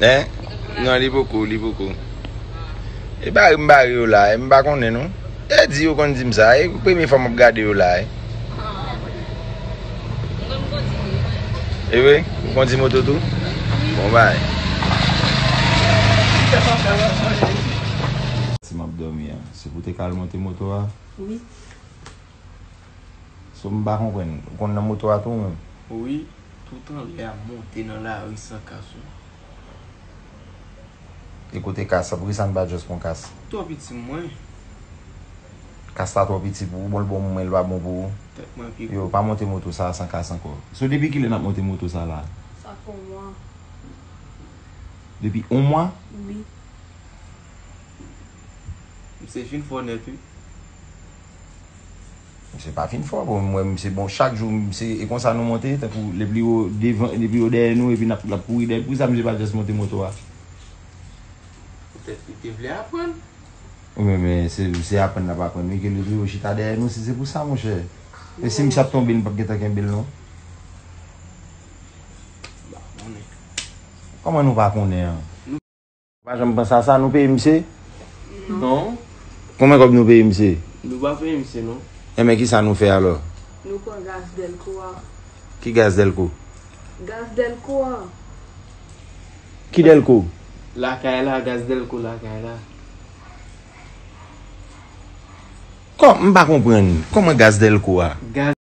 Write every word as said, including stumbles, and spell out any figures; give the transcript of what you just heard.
Hein? Non, li poko, li poko. E bare m bare yo la, e m pa konnen non. E di yo konn di m sa, e premye fwa m ap gade yo la, e. E vre? Ou kondi moto tou? Bon bagay. Si m ap dòmi a, se pou te ka al monte moto a? Wi. So m pa konprann. Ou konn nan moto a tou ou menm? Wi, tout anlè a monte nan lari san kas ou. E kote kas la? Poukisa n pa just pran kas? Twò piti mwen. Kas la twò piti pou ou, bon l bon mwen, l pa bon pou ou. Tèt mwen pi kou. Yo, pa monte moto sa a san kas ankò. So depi kilè n ap monte moto sa la? Sa fè yon mwa. Depi yon mwa? Wi. Misye fin fò nèt wi. Misye pa fin fò, bon, m wè misye bon, chak jou, misye, e konsa nou monte, tankou le pli wo devan, le pli wo dèyè nou, epi n ap, l ap kouri dèyè l. Poukisa misye pa just monte moto a? Poutèt li te vle aprann. Wi, men, men, se, se aprann l ap aprann, wi, ke le pli wo chita dèyè nou, si se pou sa, monchè. E si misye ap tonbe, nou p ap gentan kenbe l, non? M pa konnen. Kòman nou pa konnen an? Pa janm panse a sa, nou peye misye? Non. Konbyen kòb nou peye misye? Nou pa peye misye, non. Enben, kisa nou fè alò? Nou pran gaz Dèlko a. Ki gaz Dèlko? Gaz Dèlko a. Ki Dèlko? Lakay la, gaz Dèlko lakay la. Kò, m pa konprann. Kòman gaz Dèlko a? Gaz